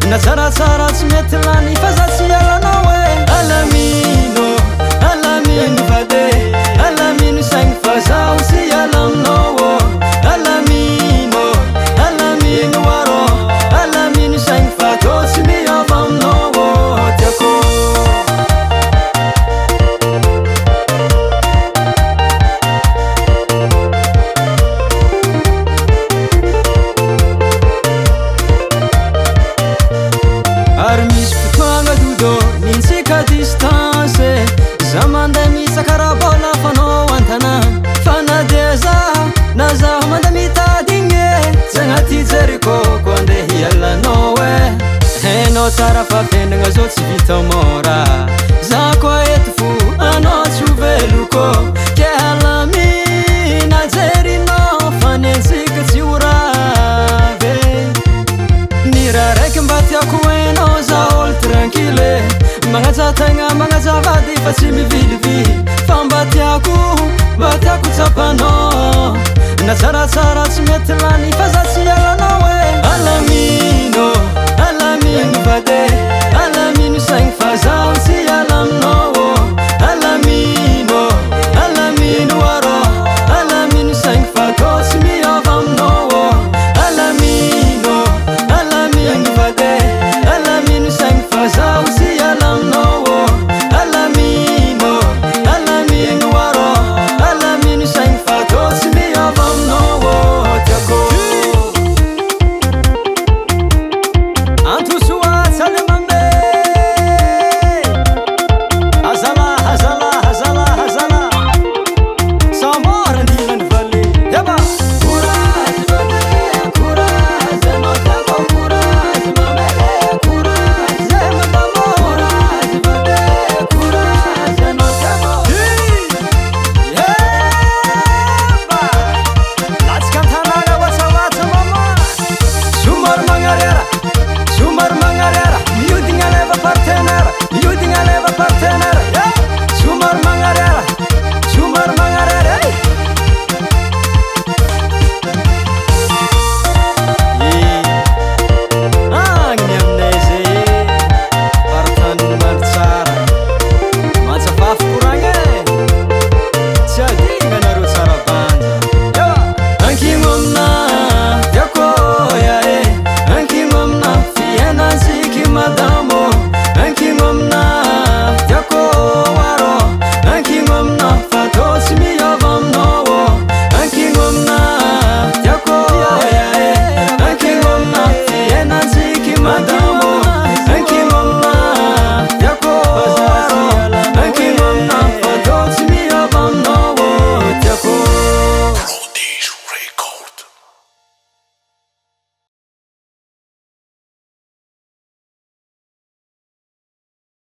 Na tsaratsara tsy mety lany fa za tsy mialanao e. Alamino, alamino fade, alamino saigny fa zaho tsy hiala aminao ô. Alamino, alamino arô, alamino saigny fa tô tsy miova aminao ô tiako. Ary misy fotoagna dodo nintsika distance, za mandeha mitsaka raha-bola fanao an-tanà. Fa na dia za na zaho mandeha mitady igny e, tsy agnaty jeriko ko andeha hialanao e. Hainao tsara fa fiainagna zao tsy vita mora, za koa eto fo anao tsy ho veloko. Ke alamina jerinao fa ny antsika tsy ho rave. Ny raha raiky mba tiako hainao, za olo tranquille, magnaja tegna magnaja vady fa tsy mivilivily. Fa mba tiako, mba tiako tsapanao, na tsaratsara tsy mety lany fa za tsy